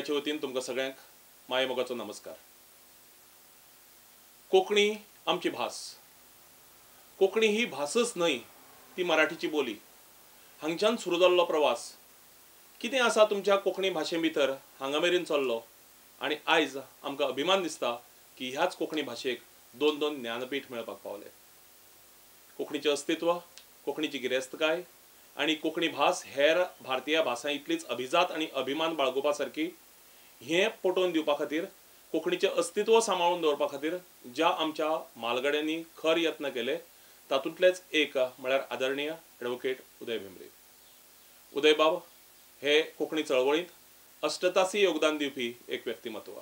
मिडियाचे वतीन तुमकां सगळ्यांक मायेमोगाचो नमस्कार। कोंकणी आमची भास, कोंकणी ही भासच न्हय, ती मराठीची बोली। हांगच्यान सुरू जाल्लो प्रवास कितें आसा तुमच्या कोंकणी भाशे भितर हांगा मेरेन चल्लो आनी आयज आमकां अभिमान दिसता की ह्याच कोंकणी भाशेक दोन दोन ज्ञानपीठ मेळपाक पावले। कोंकणीचें अस्तित्व, कोंकणीची गिरेस्तकाय आनी कोंकणी भास हेर भारतीय भासां इतलीच अभिजात आनी अभिमान बाळगुपा सारकी हें पटोवन दिवपा खातीर, कोंकणीचें अस्तित्व सांबाळून दवरपा खातीर ज्या आमच्या म्हालगड्यांनी खर यत्न केले तातूंतलेच एक म्हळ्यार आदरणीय एडवोकेट उदय भेंब्रे। उदयबाब हे कोंकणी चळवळींत अष्टतासी योगदान दिवपी एक व्यक्तिमत्व,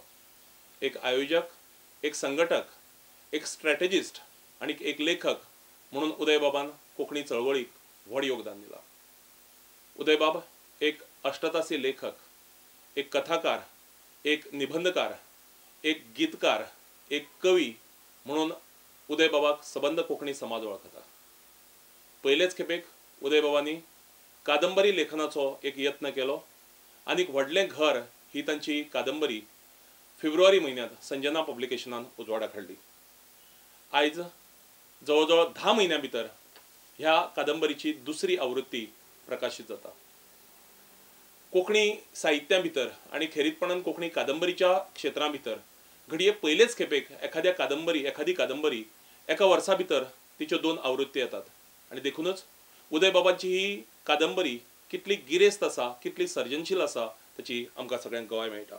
एक आयोजक, एक संघटक, एक स्ट्रॅटेजिस्ट आनी एक लेखक म्हणून उदयबाबान कोंकणी चळवळीक व्हड योगदान दिलां। उदयबाब एक अष्टतासी लेखक, एक कथाकार, एक निबंधकार, एक गीतकार, एक कवी म्हणून उदयबाबाक सबंद कोंकणी समाज वळखता। पयलेच खेपेक उदयबाबांनी कादंबरी लेखनाचो एक यत्न केलो आनी व्हडलें घर ही तांची कादंबरी फेब्रुवारी म्हयन्यांत संजना पब्लिकेशनान उजवाडाक हाडली। आयज जवळ जवळ 10 म्हयन्यां भितर ह्या कादंबरीची दुसरी आवृत्ती प्रकाशीत जाता। कोंकणी साहित्या भितर आनी खेरीतपणान कोंकणी कादंबरीच्या क्षेत्रां भितर घडये पयलेच खेपेक एखादी कादंबरी एका वर्सा भितर तिच्यो 2 आवृत्ती येतात आनी देखूनच उदयबाबांची ही कादंबरी कितली गिरेस्त आसा, कितली सर्जनशील आसा ताची आमकां सगळ्यांक गवाय मेळटा।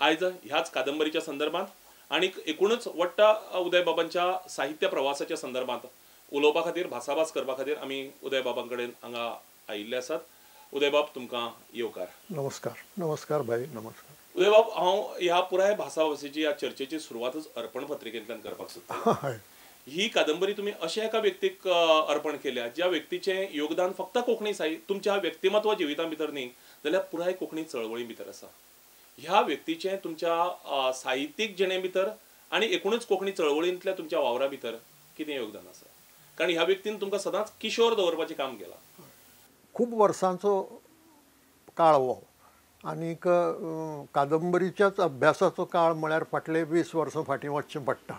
आयज ह्याच कादंबरीच्या संदर्भात आनी एकूणच वट्टा उदयबाबांच्या साहित्य प्रवासाच्या संदर्भात उलोवपा खातीर, भासाभास करपा खातीर आमी उदयबाबां कडेन हांगा आयिल्ले आसात। उदयबाब, तुमकां येवकार। नमस्कार। नमस्कार भाई, नमस्कार। उदयबाब, हांव ह्या पुराय भासाभासेची, ह्या चर्चेची सुरवातच अर्पण पत्रिकेंतल्यान करपाक सोदता। ही कादंबरी तुमी अशा एका व्यक्तीक अर्पण केल्या ज्या व्यक्तीचें योगदान फक्त कोंकणी साहित्य तुमच्या व्यक्तिमत्व जिविता भितर न्ही जाल्यार पुराय कोंकणी चळवळी भितर आसा। ह्या व्यक्तीचें तुमच्या साहित्यीक जिणे भितर आनी एकूणच कोंकणी चळवळींतल्या तुमच्या वावरा भितर कितें योगदान आसा? कारण ह्या व्यक्तीन तुमकां सदांच किशोर दवरपाचें काम केलां। खूब वर्सांचो काळ हो आनीक कादंबरीच्याच अभ्यासाचो काळ म्हळ्यार फाटले 20 वर्सां फाटीं वचचें पडटा।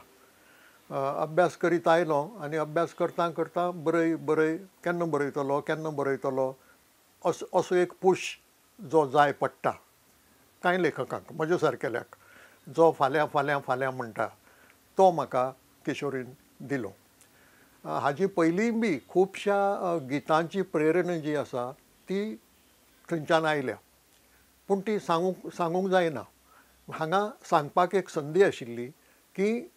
अभ्यास करीत आयलो आनी अभ्यास करता करता बरय बरय, केन्ना बरयतलो केन्ना बरयतलो असो असो एक पूश जो जाय पडटा कांय लेखकांक, म्हज्या सारकेल्याक, जो फाल्यां फाल्यां फाल्यां म्हणटा तो म्हाका किशोरीन दिलो। हाजी पयलीं बी खुबश्या गितांची प्रेरणा जी आसा ती थंयच्यान आयल्या, पूण ती सांगूंक जायना। हांगा सांगपाक एक संदी आशिल्ली की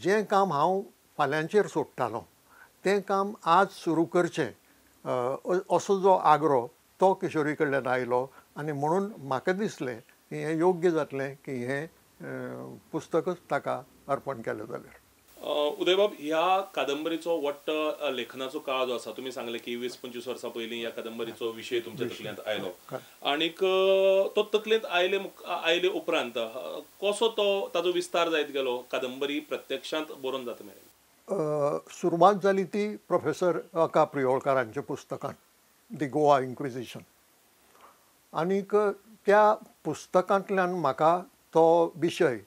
जें काम हांव फाल्यांचेर सोडटालो तें काम आज सुरू करचें असो जो आग्रो तो किशोरी कडल्यान आयलो आनी म्हणून म्हाका दिसलें की हें योग्य जातलें की हें पुस्तकच ताका अर्पण केलें जाल्यार। उदयबाब, ह्या कादंबरीचो वट्ट लेखनाचो काळ जो आसा, तुमी सांगलें की 20-25 वर्सां पयलीं ह्या कादंबरीचो विशय तुमच्या तकलेंत आयलो आनीक तो तकलेंत आयले उपरांत कसो तो ताजो विस्तार जायत गेलो, कादंबरी प्रत्यक्षांत बरोवन जाता मेरेन? सुरवात जाली ती प्रोफेसर अका प्रियोळकारांच्या पुस्तकान, दी गोवा इन्क्विजिशन, आनीक त्या पुस्तकांतल्यान म्हाका तो विशय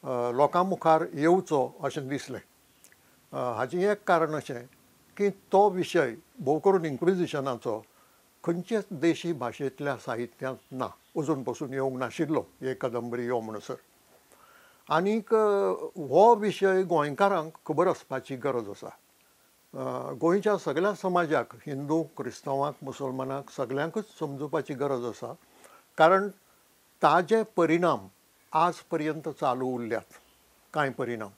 लोकां मुखार येवचो अशें दिसलें। हाजें एक कारण अशें की तो विशय भोव करून इन्क्विजिशनाचो खंयचेच देशी भाशेंतल्या साहित्यांत ना, अजून पसून येवंक नाशिल्लो हे कादंबरी यो म्हणसर। आनीक हो विशय गोंयकारांक खबर आसपाची गरज आसा। गोंयच्या सगळ्या समाजाक, हिंदू, क्रिस्तांवांक, मुसलमानांक, सगळ्यांकूच समजुपाची गरज आसा, कारण ताजे परिणाम आज पर्यंत चालू उरल्यात। कांय परिणाम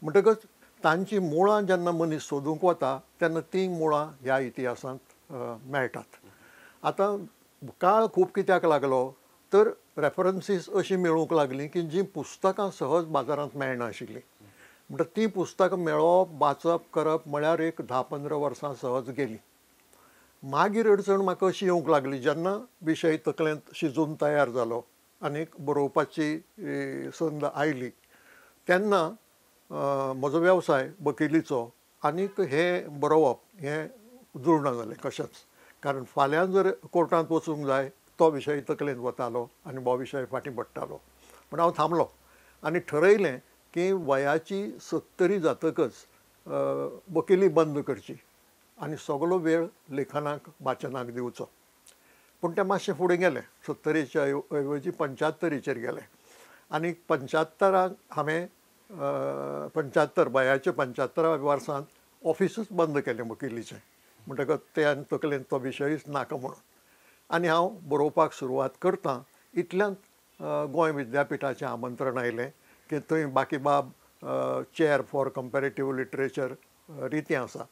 म्हणटकच तांची मुळां जेन्ना मनीस सोदूंक वता तेन्ना तीं मुळां ह्या इतिहासांत मेळटात। आतां काळ खूब कित्याक लागलो तर रेफरन्सीस अशीं मेळूंक लागलीं की जीं पुस्तकां सहज बाजारांत मेळनाशिल्लीं, म्हणटा तीं पुस्तकां मेळोवप, वाचप करप म्हळ्यार एक 10-15 वर्सां सहज गेलीं। मागीर अडचण म्हाका अशी येवंक लागली जेन्ना विशय तकलेंत शिजून तयार जालो आनीक बरोवपाची संद आयली तेन्ना म्हजो वेवसाय वकिलीचो आनीक हें बरोवप हें जुळना जालें कशेंच, कारण फाल्यां जर कोर्टांत वचूंक जाय तो विशय तकलेंत वतालो आनी हो विशय फाटीं पडटालो. पूण हांव थांबलो आनी ठरयलें की वयाची 70 जातकच वकिली बंद करची आनी सगलो वेळ लेखनाक वाचनाक दिवचो. पूण तें मातशें फुडें गेलें, 70च्या ऐवजी 75चेर गेलें आनी 75 हांवें 75 वयाच्या 75व्या वर्सांत ऑफिसूच बंद केलें वकिलीचें. म्हणटकच ते आनी तकलेंत तो विशयूच नाका म्हणून. आनी हांव बरोवपाक सुरवात करतां इतल्यांत गोंय विद्यापिठाचें आमंत्रण आयलें की थंय Bakibab chair for comparative literature रितें आसा,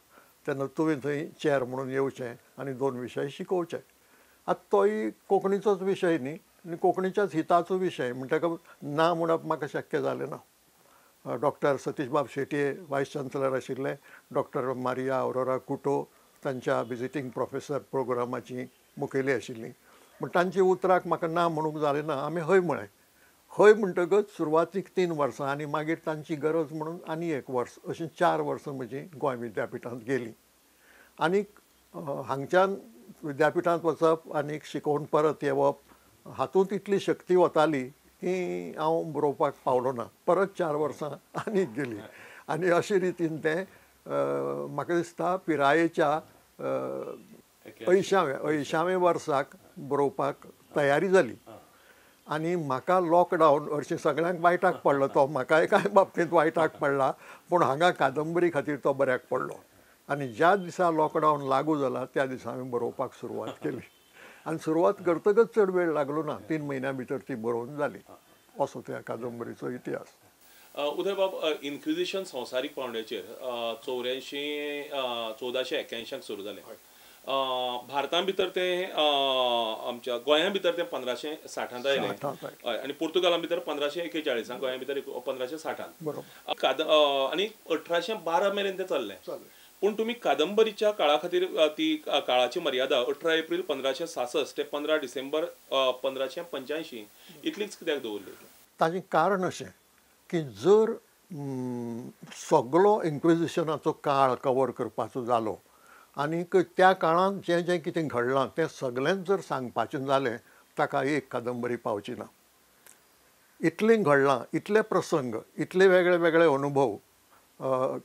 तेन्ना तुवें थंय चेअर म्हणून येवचें आनी 2 विशय शिकोवचे. आतां तोय कोंकणीचोच विशय न्ही आनी कोंकणीच्याच हिताचो विशय, म्हणटकच ना म्हणप म्हाका शक्य जालें ना. डॉक्टर सतीशबाब शेटये वायस चान्सलर आशिल्ले, डॉक्टर मारिया अरोरा कुटो तांच्या विजिटींग प्रोफेसर प्रोग्रामाची मुखेली आशिल्ली. पूण तांची उतराक म्हाका ना म्हणूंक जालें ना, आमी हय म्हळें. हय म्हणटकच सुरवातीक 3 वर्सां आनी मागीर तांची गरज म्हणून आनी 1 वर्स, अशीं 4 वर्सां म्हजीं गोंय विद्यापिठांत गेलीं. आनीक हांगच्यान विद्यापिठांत वचप आनी शिकोवन परत येवप हातूंत इतली शक्ती वताली की हांव बरोवपाक पावलो ना. परत 4 वर्सां आनीक गेलीं आनी अशे रितीन तें म्हाका दिसता पिरायेच्या 80व्या वर्साक बरोवपाक तयारी जाली. आनी म्हाका लॉकडावन हरशीं सगळ्यांक वायटाक पडलो तो, म्हाकाय कांय बाबतींत वायटाक पडला, पूण हांगा कादंबरी खातीर तो बऱ्याक पडलो. आनी ज्या दिसा लॉकडावन लागू जाला त्या दिसा हांवें बरोवपाक सुरवात केली आनी सुरवात करतकच चड वेळ लागलो ना, 3 म्हयन्यां भितर ती बरोवन जाली. असो त्या कादंबरीचो इतिहास. उदयबाब, इन्क्विजिशन संवसारीक पावंड्याचेर 1481 सुरू जालें. भारतां भितर तें आमच्या गोंया भितर तें 1560 आयलें आनी पुर्तुगाला भितर 1541, गोंया भितर 1560 आनी 1812 मेरेन तें चल्लें. पूण तुमी कादंबरीच्या काळा खातीर ती काळाची मर्यादा 18 एप्रील 1566 ते 15 डिसेंबर 1585 इतलीच कित्याक दवरली? ताचें कारण अशें की जर सगळो इन्क्विजिशनाचो काळ कवर करपाचो जालो आनीक त्या काळांत जें जें कितें घडलां तें सगळेंच जर सांगपाचें जालें ताका एक कादंबरी पावची ना. इतलें घडलां, इतले प्रसंग, इतले वेगळे वेगळे अनुभव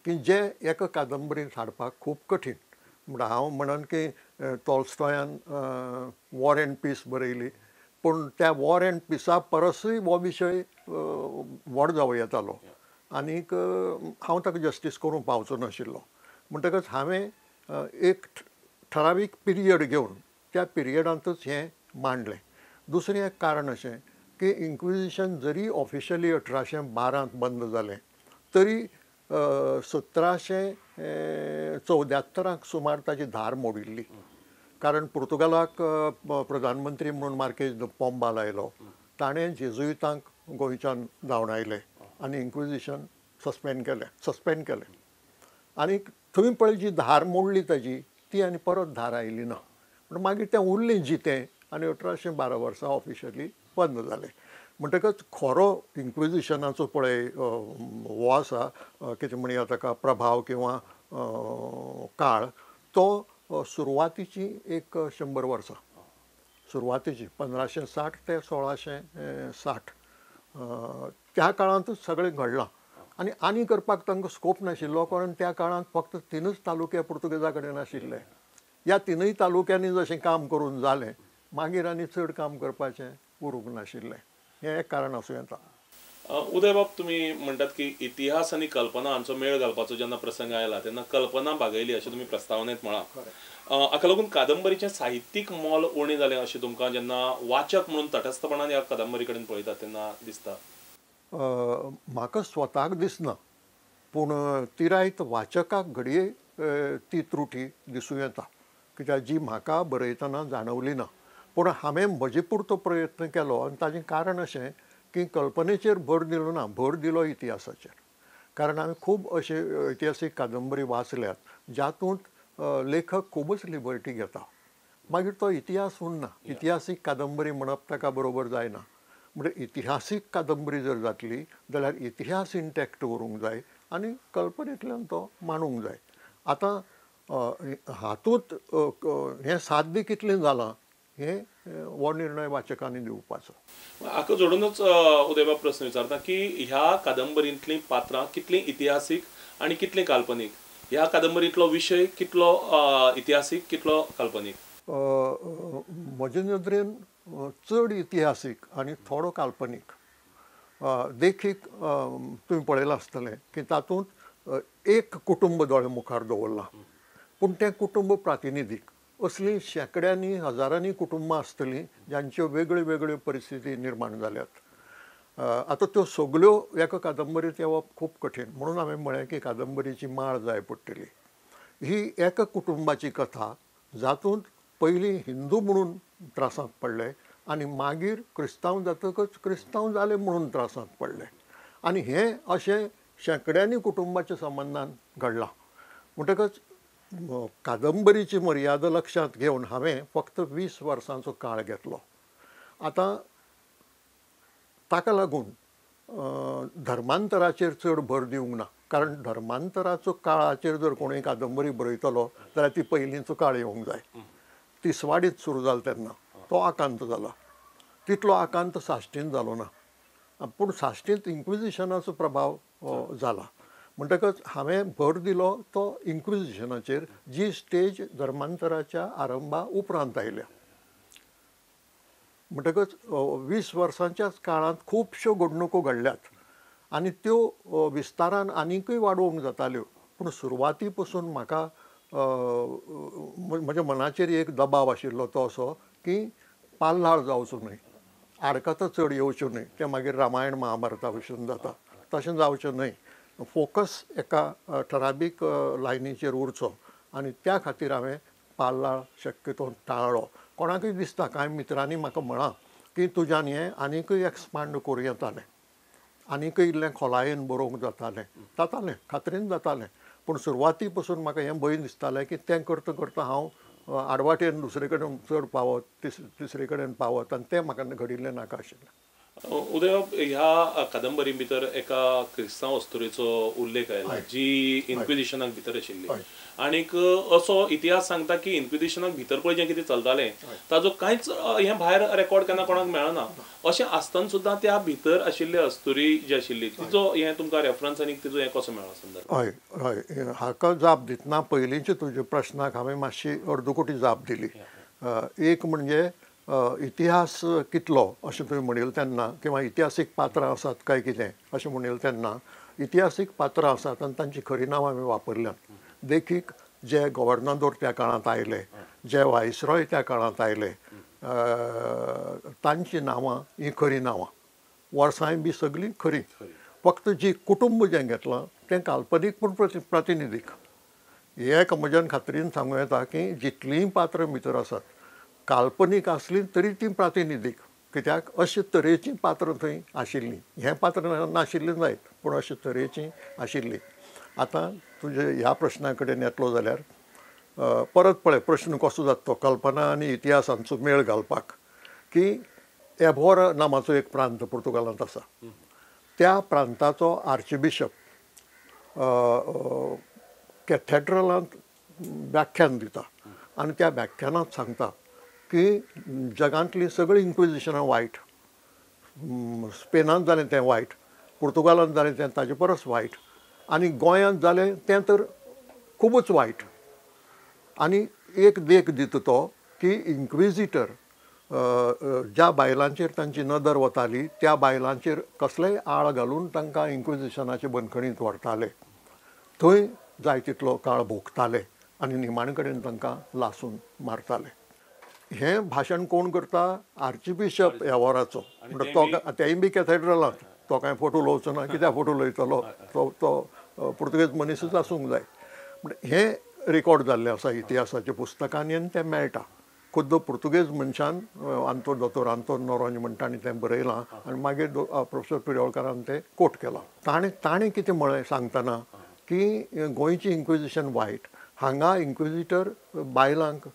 की जे एका कादंबरींत हाडपाक खूब कठीण. म्हणटा हांव म्हणन की टॉलस्टॉयान वॉर एंड पीस बरयली, पूण त्या वॉर एंड पिसा परसूय हो विशय व्हड जावं येतालो आनीक हांव ताका जस्टीस करूंक पावचो नाशिल्लो. म्हणटकच हांवें एक ठरावीक पिरियड घेवन त्या पिरियडांतच हें मांडलें. दुसरें एक कारण अशें की इन्क्विजिशन जरी ऑफिशियली 1812 बंद जालें तरी 1774 सुमार ताची धार मोडिल्ली. कारण पुर्तुगालाक प्रधानमंत्री म्हणून मार्केज the Pombal आयलो, ताणें जेजुईतांक गोंयच्यान धांवडायले आनी इन्क्विजिशन सस्पेंड केलें. आनी थंय पळय जी धार मोडली ताजी ती आनी परत धार आयली ना. पूण मागीर तें उरलें जितें आनी 1812 वर्सा ऑफिशियली बंद जालें. म्हणटकच खरो इन्क्विजिशनाचो पळय हो आसा कितें म्हणया ताका प्रभाव किंवा काळ, तो सुरवातीची एक 100 वर्सां, सुरवातीची 1560 ते 1660 त्या काळांतूच सगळें घडलां. आनी आनी करपाक तांकां स्कोप नाशिल्लो, कारण त्या काळांत फक्त 3 तालुके पुर्तुगेजा कडेन आशिल्ले. ह्या 3 तालुक्यांनी जशें काम करून जालें मागीर आनी चड काम करपाचें उरूंक नाशिल्लें. हें एक कारण आसूं येता. उदयबाब, तुमी म्हणटात की इतिहास आनी कल्पना हांचो मेळ घालपाचो जेन्ना प्रसंग आयला तेन्ना कल्पना बागयली अशें तुमी प्रस्तावनेंत म्हळां. हाका लागून कादंबरीचें साहित्यीक मोल उणें जालें अशें तुमकां जेन्ना वाचक म्हणून तटस्थपणान ह्या कादंबरी कडेन पळयतात तेन्ना दिसता? म्हाका स्वताक दिसना, पूण तिरायत वाचकाक घडये ती त्रुटी दिसूं येता, कित्याक जी म्हाका बरयतना जाणवली ना. पूण हांवें म्हजे पुरतो प्रयत्न केलो आनी ताचें कारण अशें की कल्पनेचेर भर दिलो ना, भर दिलो इतिहासाचेर. कारण हांवें खूब अशे इतिहासीक कादंबरी वाचल्यात जातूंत लेखक खुबच लिबर्टी घेता, मागीर तो इतिहास उरना. इतिहासीक कादंबरी म्हणप ताका बरोबर जायना. म्हणजे इतिहासीक कादंबरी जर जातली जाल्यार इतिहास इंटॅक्ट उरूंक जाय आनी कल्पनेंतल्यान तो मांडूंक जाय. आतां हातूंत हें साध्य कितलें जालां हें हो निर्णय वाचकांनी दिवपाचो. हाका जोडूनच उदयबाब प्रस्न विचारता की ह्या कादंबरींतलीं पात्रां कितलीं इतिहासीक आनी कितलीं काल्पनीक, ह्या कादंबरींतलो विशय कितलो इतिहासीक कितलो काल्पनीक? म्हजे नदरेन चड इतिहासीक आनी थोडो काल्पनीक. देखीक तुवें पळयलां आसतलें की तातूंत एक कुटुंब दोळे मुखार दवरलां, पूण तें कुटुंब प्रातिनिधीक. असलीं शेंकड्यांनी हजारांनी कुटुंबां आसतलीं जांच्यो वेगळ्यो वेगळ्यो परिस्थिती निर्माण जाल्यात. आतां त्यो सगळ्यो एका कादंबरींत येवप खूब कठीण, म्हणून हांवें म्हळें की कादंबरीची माळ जाय पडटली. ही एका कुटुंबाची कथा जातूंत पयलीं हिंदू म्हणून त्रासांत पडले आनी मागीर क्रिस्तांव जातकच क्रिस्तांव जाले म्हणून त्रासांत पडले, आनी हें अशें शेंकड्यांनी कुटुंबाच्या संबंदान घडलां. म्हणटकच कादंबरीची मर्यादा लक्षांत घेवन हांवें फक्त 20 वर्सांचो काळ घेतलो. आतां ताका लागून धर्मांतराचेर चड भर दिवंक ना, कारण धर्मांतराचो काळाचेर जर कोणूय कादंबरी बरयतलो जाल्यार ती पयलींचो काळ येवंक जाय. तिसवाडीत सुरू जालो तेन्ना तो आकांत जाला, तितलो आकांत साश्टीन जालो ना, पूण साश्टींत इन्क्विजिशनाचो प्रभाव जाला. म्हणटकच हांवें भर दिलो तो इन्क्विजिशनाचेर, जी स्टेज धर्मांतराच्या आरंभा उपरांत आयल्या. म्हणटकच 20 वर्सांच्याच काळांत खुबश्यो घडणुको घडल्यात आनी त्यो विस्तारान आनीकय वाडोवंक जाताल्यो, पूण सुरवाती पसून म्हाका म्हज्या मनाचेर एक दबाव आशिल्लो तो असो की पाल्हाळ जावचो न्हय, आडकथां चड येवच्यो न्हय, तें मागीर रामायण महाभारता भशेन जाता, तशें जावचें न्हय. फोकस एका ठरावीक लायनीचेर उरचो आनी त्या खातीर हांवें पाल्हाळ शक्यतो टाळ्ळो. कोणाकूय दिसता, कांय मित्रांनी म्हाका म्हळां की तुज्यान हें आनीकय एक्सपांड करूं येतालें, आनीकय इल्लें खोलायेन बरोवंक जातालें, जातालें, खात्रीन जातालें, पूण सुरवाती पसून म्हाका हें भंय दिसतालें की तें करता करता हांव आडवाटेन दुसरे कडेन चड पावत, तिसरे कडेन पावत, आनी तें म्हाका घडिल्लें नाका आशिल्लें. उदयबाब, ह्या कादंबरी भितर एका क्रिस्तांव अस्तुरेचो उल्लेख आयला जी इन्क्विजिशनाक भितर आशिल्ली, आनीक असो इतिहास सांगता की इन्क्विजिशनाक भितर पळय जें कितें चलतालें ताजो कांयच हें भायर रेकॉर्ड केन्ना कोणाक मेळना. अशें आसतना सुद्दां त्या भितर आशिल्ली अस्तुरी जी आशिल्ली तिचो हें तुमकां रेफरन्स आनी तिचो हें कसो मेळ्ळो संदर्भ? हय हय, हाका जाप दितना पयलींच्या तुज्या प्रश्नाक हांवें मातशी अर्दकुटी जाप दिली. एक म्हणजे इतिहास कितलो अशें तुवें म्हणिल्लें तेन्ना, किंवा इतिहासीक पात्रां आसात काय कितें अशें म्हणिल्लें तेन्ना, इतिहासीक पात्रां आसात आनी तांची खरी नांवां आमी वापरल्यांत. देखीक जे गोवर्नादोर त्या काळांत आयले, जे वायसरॉय त्या काळांत आयले, तांचीं नांवां हीं खरीं नांवां, वर्सांय बी सगळीं खरीं. फक्त जी कुटुंब जें घेतलां तें काल्पनीक पूण प्रातिनिधीक. हें एका म्हज्यान खात्रीन सांगूं येता की जितलींय पात्रां भितर आसात काल्पनीक आसलीं तरी तीं प्रातिनिधीक, कित्याक अशे तरेचीं पात्रां थंय आशिल्लीं. हें पात्र नाशिल्लें जायत, पूण अशे तरेचीं आशिल्लीं. आतां तुजे ह्या प्रश्ना कडेन येतलो जाल्यार परत पळय प्रश्न कसो जाता तो कल्पना आनी इतिहास हांचो मेळ घालपाक, की एबोर नामाचो एक प्रांत पुर्तुगालांत आसा, त्या प्रांताचो आर्चबिशप कॅथेड्रलांत व्याख्यान दिता आनी त्या व्याख्यानांत सांगता की जगांतलीं सगळीं इन्क्विजिशनां वायट, स्पेनांत जालें तें वायट, पुर्तुगालांत जालें तें ताजे परस वायट, आनी गोंयांत जालें तें तर खुबूच वायट. आनी एक देख दिता तो की इन्क्विजिटर ज्या बायलांचेर तांची नदर वताली त्या बायलांचेर कसलेय आळ घालून तांकां इन्क्विजिशनाचे बंदखणींत व्हरताले, थंय जाय तितलो काळ भोगताले आनी निमाणे कडेन तांकां लासून मारताले. हें भाशण कोण करता? आर्चबिशप एवोराचो. म्हणटा तो तेय बी कॅथेड्रलांत, तो कांय फट उलोवचो ना, कित्याक फट उलयतलो, तो तो पुर्तुगेज मनीसूच आसूंक जाय. म्हण हें रेकॉर्ड जाल्लें आसा इतिहासाच्या पुस्तकांनी आनी तें मेळटा. खुद्द पुर्तुगेज मनशान आंतोन दोतोर आंतोन नोरोंज म्हणटा आनी तें बरयलां आनी मागीर प्रोफेसर पिरवळकारान तें कोट केलां. ताणें कितें म्हळें सांगतना की गोंयची इन्क्विजिशन वायट, हांगा इन्क्विजिटर बायलांक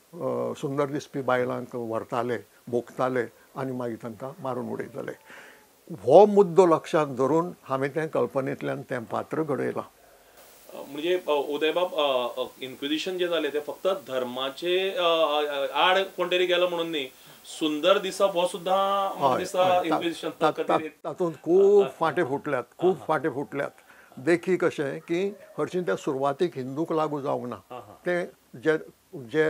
सुंदर दिसपी बायलांक व्हरताले, भोगताले आनी मागीर तांकां मारून उडयताले. हो मुद्दो लक्षांत धरून हांवें तें कल्पनेंतल्यान तें पात्र घडयलां. म्हणजे उदयबाब, इन्क्विजिशन जें जालें तें फक्त धर्माचे आड कोण तरी गेलो म्हणून न्ही, सुंदर दिसप हो सुद्दां दिसता इन्क्विजिशन. तातूंत खूब फांटे फुटल्यात, खूब फांटे फुटल्यात. देखीक अशें की हरशीं त्या सुरवातीक हिंदूक लागू जावंक ना, तें जे जे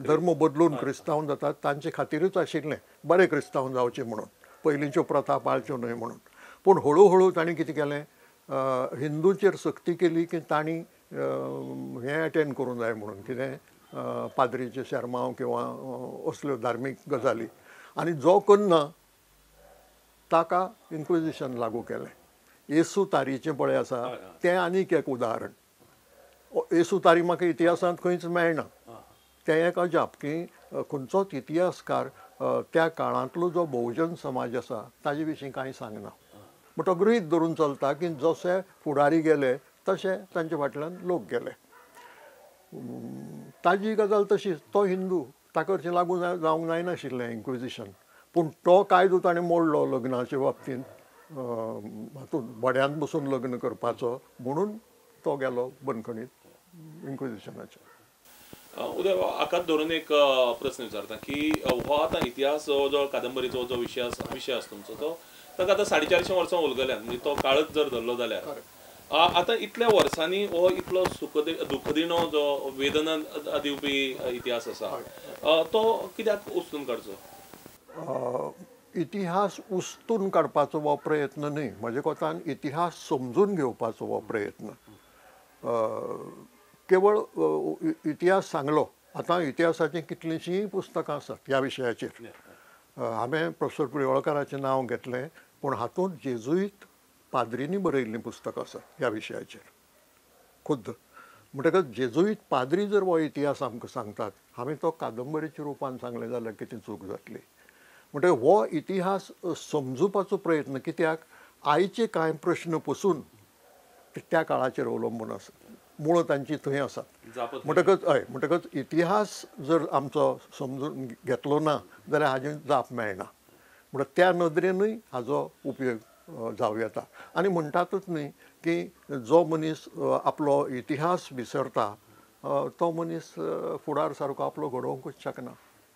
धर्म बदलून क्रिस्तांव जातात तांचे खातीरूच आशिल्लें, बरें क्रिस्तांव जावचें म्हणून, पयलींच्यो प्रथा पाळच्यो न्हय म्हणून. पूण हळू हळू तांणी कितें केलें, हिंदूचेर सक्ती केली की तांणी हें अटेंड करूंक जाय म्हणून, कितें पाद्रीचे शेरमांव किंवा असल्यो धार्मीक गजाली, आनी जो करना ताका इन्क्विजिशन लागू केलें. येसू तारीचें पळय आसा तें आनीक एक उदाहरण. येसू तारी म्हाका इतिहासांत खंयच मेळना, तें एक अजाप की खंयचोच इतिहासकार त्या काळांतलो जो बहुजन समाज आसा ताजे विशीं कांय सांगना. पूण तो गृहीत धरून चलता की जशे फुडारी गेले तशे तांचे फाटल्यान लोक गेले. ताजी गजाल तशीच, तो हिंदू, ताका हरशीं लागू जावंक जायनाशिल्लें इन्क्विजिशन, पूण तो कायदो ताणें मोडलो लग्नाचे बाबतींत, हातूंत बड्यांत बसून लग्न करपाचो म्हणून तो गेलो बंदखणीत इन्क्विजिशनाच्या. उदय, हाकाच धरून एक प्रस्न विचारता की हो आतां इतिहास जो कादंबरीचो जो विशय आसा तुमचो तो ताका आतां 450 वर्सां उलगल्यात, म्हणजे तो काळच जर धरलो जाल्यार आतां इतल्या वर्सांनी हो इतलो दुखदिणो जो वेदना दिवपी इतिहास आसा तो कित्याक उस्तून काडचो? इतिहास उस्तून काडपाचो हो प्रयत्न न्हय, म्हज्या कोतान इतिहास समजून घेवपाचो हो प्रयत्न. केवळ इतिहास सांगलो, आतां इतिहासाचीं कितलींशीं पुस्तकां आसात ह्या विशयाचेर. हांवें प्रोफेसर प्रियोळकाराचें नांव घेतलें, पूण हातूंत जेजुईत पाद्रींनी बरयल्लीं पुस्तकां आसात ह्या विशयाचेर खुद्द. म्हणटकच जेजुईत पाद्री जर हो इतिहास आमकां सांगतात, हांवें तो कादंबरीच्या रुपान सांगलें जाल्यार कितें चूक जातली. म्हणटकच हो इतिहास समजुपाचो प्रयत्न, कित्याक आयचे कांय प्रश्न पसून त्या काळाचेर अवलंबून आसात, मुळां तांची थंय आसात. म्हणटकच हय, म्हणटकच इतिहास जर आमचो समजून घेतलो ना जाल्यार हाजी जाप मेळना. म्हणटकच त्या नदरेनूय हाजो उपयोग जावं येता. आनी म्हणटातच न्ही की जो मनीस आपलो इतिहास विसरता तो मनीस फुडार सारको आपलो घडोवंकूच शकना.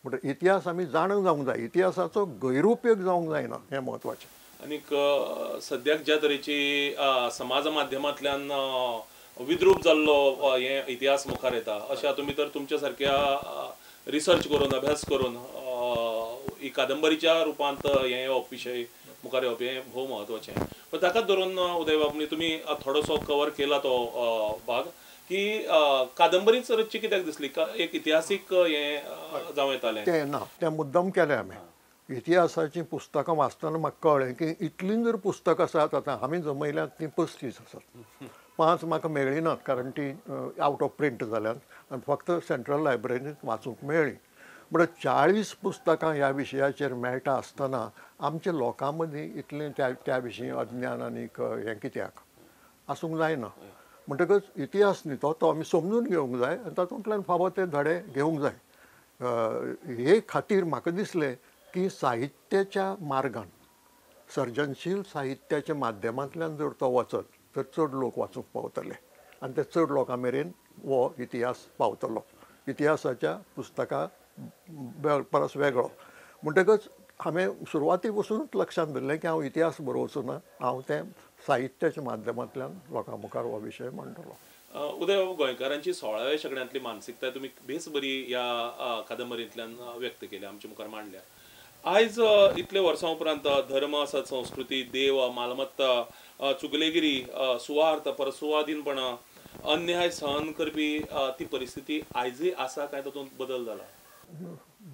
म्हणटकच इतिहास आमी जाणा जावंक जाय, इतिहासाचो गैरउपयोग जावंक जायना, हें म्हत्वाचें. आनीक सद्याक ज्या तरेची समाज माध्यमांतल्यान विद्रूप जाल्लो हे इतिहास मुखार येता, अशें तुमी तर तुमच्या सारक्या रिसर्च करून अभ्यास करून ही कादंबरीच्या रुपांत हें येवप विशय मुखार येवप हें भोव म्हत्वाचें. पण ताकाच धरून उदयबाब तुमी थोडोसो कवर केला तो भाग की कादंबरीच रचची कित्याक दिसली, एक इतिहासीक हें जावं येतालें तें ना, तें मुद्दम केलें हांवें. इतिहासाचीं पुस्तकां वाचतना म्हाका कळ्ळें की इतलीं जर पुस्तकां आसात, आतां आमी जमयल्यांत तीं 35 आसात, 5 म्हाका मेळ्ळीं नात कारण ती आवट ऑफ प्रिंट जाल्यात आनी फक्त सेंट्रल लायब्ररींत वाचूंक मेळ्ळीं. म्हणल्यार 40 पुस्तकां ह्या विशयाचेर मेळटा आसतना आमच्या लोकां मदीं इतलें त्या विशीं अज्ञान आनीक हें कित्याक आसूंक जायना. म्हणटकच इतिहास न्ही तो, तो आमी समजून घेवंक जाय आनी तातूंतल्यान फावो ते धडे घेवंक जाय. हे खातीर म्हाका दिसलें की साहित्याच्या मार्गान, सर्जनशील साहित्याच्या माध्यमांतल्यान जर तो वचत तर चड लोक वाचूंक पावतले आनी ते चड लोकां मेरेन हो इतिहास पावतलो, इतिहासाच्या पुस्तकां परस वेगळो. म्हणटकच हांवें सुरवाती पसूनच लक्षांत धरलें की हांव इतिहास बरोवचो ना, हांव तें साहित्याच्या माध्यमांतल्यान लोकां मुखार हो विशय मांडटलो. उदय, गोंयकारांची 16व्या शेंकड्यांतली मानसिकताय तुमी बेस बरी ह्या कादंबरींतल्यान व्यक्त केल्या, आमच्या मुखार मांडल्या. आयज इतले वर्सां उपरांत धर्म, संस्कृती, देव, मालमत्ता, चुगलेगिरी, सुवार्थ, परसुवादीनपणा, अन्याय सहन करपी ती परिस्थिती आयजय आसा काय तातूंत बदल जाला?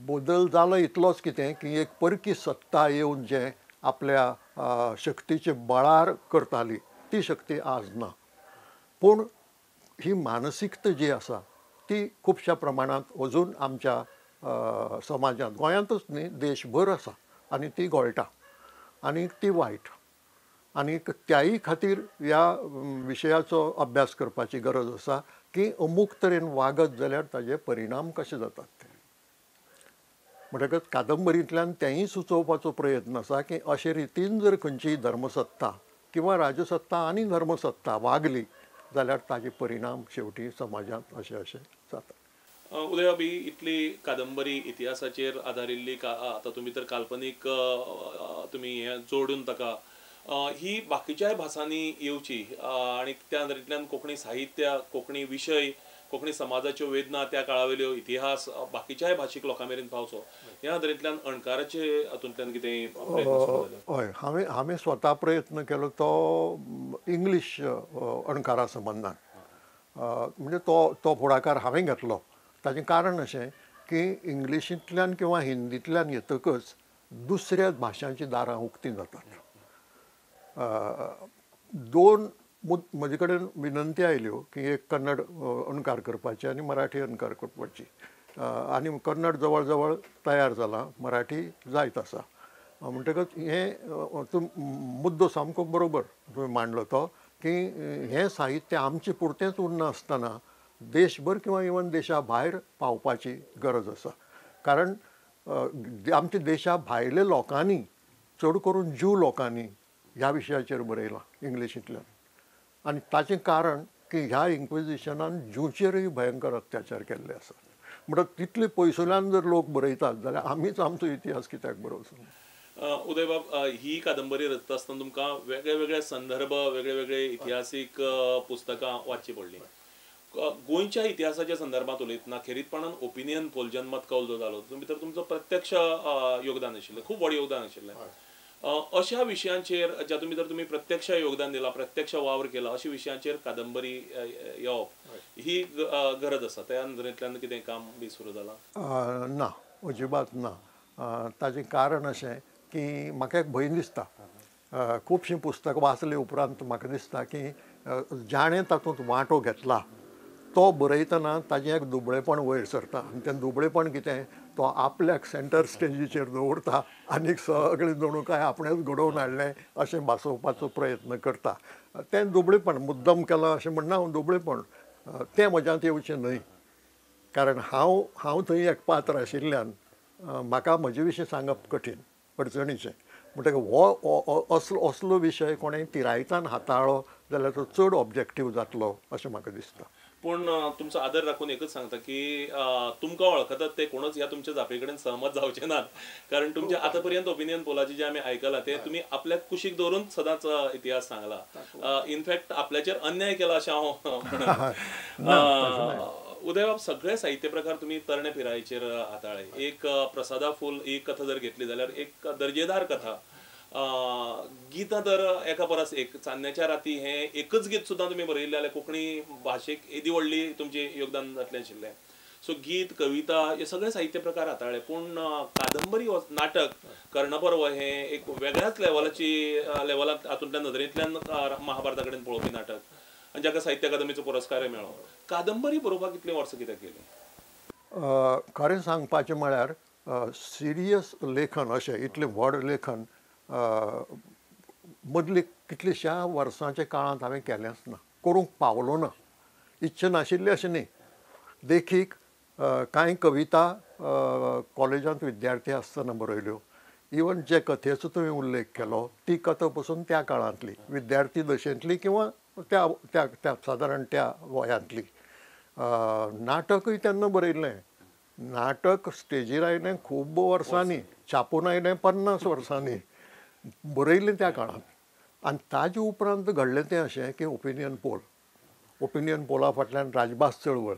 बदल जाला इतलोच कितें की एक परकी सत्ता येवन जें आपल्या शक्तीचे बळार करताली ती शक्ती आज ना, पूण ही मानसिकता जी आसा ती खुबश्या प्रमाणांत अजून आमच्या समाजांत, गोंयांतूच न्ही देशभर आसा आनी ती घोळटा आनी ती वायट, आनी त्याय खातीर ह्या विशयाचो अभ्यास करपाची गरज आसा की अमूक तरेन वागत जाल्यार ताजे परिणाम कशे जातात ते. म्हणटकच कादंबरींतल्यान तेंय सुचोवपाचो प्रयत्न आसा की अशे रितीन जर खंयचीय धर्मसत्ता किंवा राजसत्ता आनी धर्मसत्ता वागली जाल्यार ताजे परिणाम शेवटी समाजांत अशे अशे जातात. उदयबाब, इतली कादंबरी इतिहासाचेर आदारिल्ली, आतां तुमी तर काल्पनीक तुमी हें जोडून ताका ही बाकीच्याय भासांनी येवची आनी त्या नदरेंतल्यान कोंकणी साहित्य, कोंकणी विशय, कोंकणी समाजाच्यो वेदना, त्या काळावेल्यो इतिहास बाकीच्याय भाशीक लोकां मेरेन पावचो, ह्या नदरेंतल्यान अणकाराचे हातूंतल्यान कितें? हय, हांवें स्वता प्रयत्न केलो तो इंग्लीश अणकारा संबंदान, म्हणजे तो फुडाकार हांवें घेतलो. ताचें कारण अशें की इंग्लिशींतल्यान किंवा हिंदींतल्यान येतकच दुसऱ्या भाशांचीं दारां उक्तीं जातात. दोन म्हजे कडेन विनंती आयल्यो की एक कन्नड अणकार करपाची आनी मराठी अणकार करपाची, आनी कन्नड जवळ जवळ तयार जाला, मराठी जायत आसा. म्हणटकच हें तूं मुद्दो सामको बरोबर तुवें मांडलो तो की हें साहित्य आमचें पुरतेंच उरना आसतना देशभर किंवा इवन देशा भायर पावपाची गरज आसा. कारण आमच्या देशा भायल्या लोकांनी, चड करून ज्यू लोकांनी ह्या विशयाचेर बरयलां इंग्लिशींतल्यान, आनी ताचें कारण की ह्या इन्क्विजिशनान ज्यूचेरूय भयंकर अत्याचार केल्ले आसात. म्हणटकच तितले पयसुल्यान जर लोक बरयतात जाल्यार आमीच आमचो इतिहास कित्याक बरोवचो? उदयबाब, ही कादंबरी रचता आसतना तुमकां वेगळे वेगळे संदर्भ, वेगळे वेगळे इतिहासीक पुस्तकां वाचचीं पडलीं. गोंयच्या इतिहासाच्या संदर्भात उलयतना खेरीतपणान ओपिनियन पोल, जनमत कौल जो जालो तातूंत भितर तुमचो प्रत्यक्ष योगदान आशिल्लें, खूब व्हड योगदान आशिल्लें. अशा विशयांचेर जातूंत भितर तुमी प्रत्यक्ष योगदान दिलां, प्रत्यक्ष वावर केला, अशा विशयांचेर कादंबरी येवप ही गरज आसा. त्या नदरेंतल्यान कितें काम बी सुरू जालां? ना, अजिबात ना. ताचें कारण अशें की म्हाका एक भंय दिसता. खुबशीं पुस्तकां वाचले उपरांत म्हाका दिसता की जाणें तातूंत वांटो घेतला तो बरयतना ताजें एक दुबळेपण वयर सरता, आनी तें दुबळेपण कितें, तो आपल्याक सेंटर स्टेजीचेर दवरता आनी सगळें जणू काय आपणेंच घडोवन हाडलें अशें भासोवपाचो प्रयत्न करता. तें दुबळेपण मुद्दम केलां अशें म्हणना हांव, दुबळेपण तें म्हज्यांत येवचें न्हय, कारण हांव थंय एक पात्र आशिल्ल्यान म्हाका म्हजे विशीं सांगप कठीण, अडचणीचें. म्हणटकीर हो असलो विशय कोणें तिरायतान हाताळ्ळो जाल्यार तो चड ऑब्जेक्टीव जातलो अशें म्हाका दिसता. पूण तुमचो आदर राखून एकच सांगता की तुमकां वळखतात ते कोणच ह्या तुमच्या जापे कडेन सहमत जावचे नात, कारण तुमच्या आतां पर्यंत ओपिनियन पोलाचे जे आमी आयकलां ते तुमी आपल्याक कुशीक दवरून सदांच इतिहास सांगला. इनफॅक्ट आपल्याचेर अन्याय केला अशें हांव म्हणना. उदयबाब, सगळे साहित्य प्रकार तुमी तरणे पिरायेचेर हाताळ्ळे. एक प्रसादा फूल ही कथा जर घेतली जाल्यार एक दर्जेदार कथा, गीतां तर एका परस एक, चान्न्याच्या राती हें एकच गीत सुद्दां तुमी बरयिल्लें जाल्यार कोंकणी भाशेक येदी व्हडली तुमचें योगदान जातलें आशिल्लें. सो गीत, कविता हे सगळे साहित्य प्रकार हाताळ्ळे, पूण कादंबरी, नाटक, कर्णपर्व हें एक वेगळ्याच लेवलांत हातूंतल्या नदरेंतल्यान महाभारता कडेन पळोवपी नाटक, आनी जाका साहित्य अकादमीचो पुरस्कारय मेळ्ळो. कादंबरी बरोवपाक कितलीं वर्सां कित्याक गेलीं? खरें सांगपाचें म्हळ्यार सिरियस लेखन अशें इतलें व्हड लेखन मदली कितल्याश्या वर्सांच्या काळांत हांवें केलेंच ना, करूंक पावलो ना, इच्छा नाशिल्ली अशें न्ही. देखीक कांय कविता कॉलेजांत विद्यार्थी आसतना बरयल्यो, इवन जे कथेचो तुवें उल्लेख केलो ती कथा पसून त्या काळांतली, विद्यार्थी दशेंतली किंवा त्या त्या त्या सादारण त्या वयांतली. नाटकूय तेन्ना बरयल्लें. नाटक स्टेजीर आयलें खूब वर्सांनी, छापून आयलें 50 वर्सांनी, बरयल्लें त्या काळांत. आनी ताजे उपरांत घडलें तें अशें की ओपिनियन पोल, ओपिनियन पोला फाटल्यान राजभास चळवळ,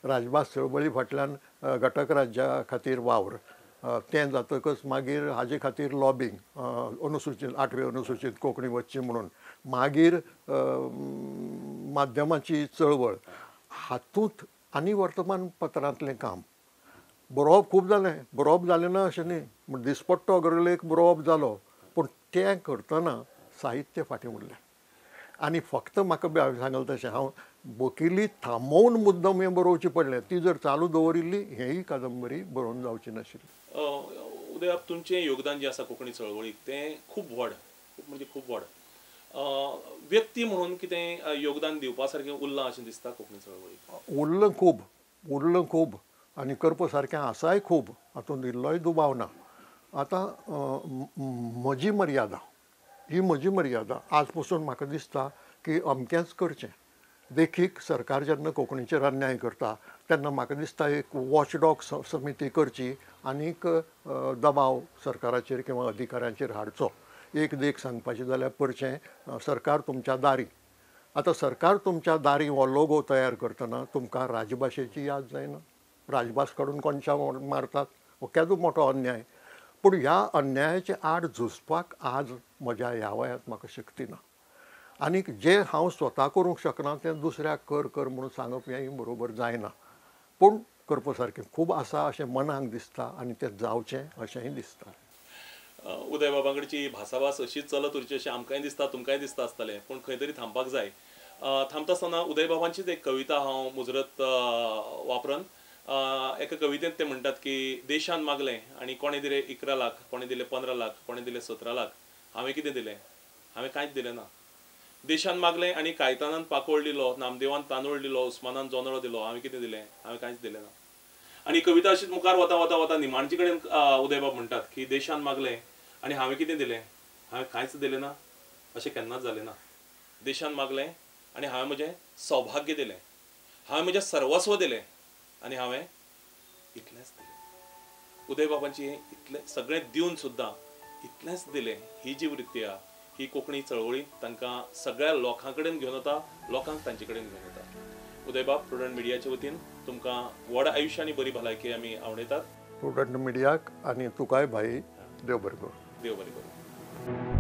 राजभास चळवळी फाटल्यान घटक राज्या खातीर वावर, तें जातकच मागीर हाजे खातीर लॉबींग, अनुसूचीत 8वे अनुसूचीत कोंकणी वचची म्हणून, मागीर माध्यमाची चळवळ, हातूंत आनी वर्तमानपत्रांतलें काम. बरोवप खूब जालें, बरोवप जालें ना अशें न्ही, म्हण दिसपट्टो अग्रलेख बरोवप जालो, पूण तें करतना साहित्य फाटीं उरलें. आनी फक्त म्हाका हांवें सांगलें तशें हांव वकिली थांबोवन मुद्दम हें बरोवचें पडलें, ती जर चालू दवरिल्ली हेंय कादंबरी बरोवन जावची नाशिल्ली. उदयबाब, तुमचें योगदान जें आसा कोंकणी चळवळीक तें खूब व्हड, खूब म्हणजे खूब व्हड. व्यक्ती म्हणून कितें योगदान दिवपा सारकें उरलां अशें दिसता कोंकणी चळवळीक? उरलां खूब, उरलां खूब, आनी करपा सारकें आसाय खूब, हातूंत इल्लोय दुबाव ना. आतां म्हजी मर्यादा, ही म्हजी मर्यादा आज पसून म्हाका दिसता की अमकेंच करचें, देखीक सरकार जेन्ना कोंकणीचेर अन्याय करता तेन्ना म्हाका दिसता एक वॉचडॉग समिती करची आनीक दबाव सरकाराचेर किंवा अधिकाऱ्यांचेर हाडचो. एक देख सांगपाची जाल्यार परचें सरकार तुमच्या दारी. आतां सरकार तुमच्या दारी हो लोगो तयार करतना तुमकां राजभाशेची याद जायना, राजभास काडून कोनशा मारतात, हो केदो मोठो अन्याय. पूण ह्या अन्यायाचे आड झुजपाक आज म्हज्या ह्या वयांत म्हाका शक्ती ना आनीक जें हांव स्वता करूंक शकना तें दुसऱ्याक कर कर म्हणून सांगप हेंय बरोबर जायना. पूण करपा सारकें खूब आसा अशें मनाक दिसता आनी तें जावचें अशेंय दिसता. उदय बाबां कडची भासाभास अशीच चलत उरची अशें आमकांय दिसता, तुमकांय दिसता आसतलें, पूण खंय तरी थांबपाक जाय. थांबता आसतना उदय बाबांचीच एक कविता हांव मुजरत वापरन. एका कवितेंत ते म्हणटात की देशान मागलें आनी कोणें दिले 11 लाख, कोणें दिले 15 लाख, कोणें दिले 17 लाख, हांवें कितें दिलें? हांवें कांयच दिलें ना. देशान मागलें आनी कायतानान पाकोळ दिलो, नामदेवान तांदूळ दिलो, उस्मानान जोंदळो दिलो, हांवें कितें दिलें? हांवें कांयच दिलें ना. आनी कविता अशीच मुखार वता वता वता निमाणचे कडेन उदयबाब म्हणटात की देशान मागलें आनी हांवें कितें दिलें? हांवें कांयच दिलें ना, अशें केन्नाच जालें ना. देशान मागलें आनी हांवें म्हजें सौभाग्य दिलें, हांवें म्हजें सर्वस्व दिलें आनी हांवें इतलेंच दिलें. उदयबाबांची इतलें सगळें दिवन सुद्दां इतलेंच दिलें ही जी वृत्ती आहा ही कोंकणी चळवळी तांकां सगळ्या लोकां कडेन घेवन वता, लोकांक तांचे कडेन घेवन वता. उदयबाब, प्रुडंट मिडियाचे वतीन तुमकां व्हड आयुश्य आनी बरी भलायकी आमी आवडयतात. प्रुडंट मिडियाक आनी तुकाय भाई देव बरें करूं. देव बरें करूं.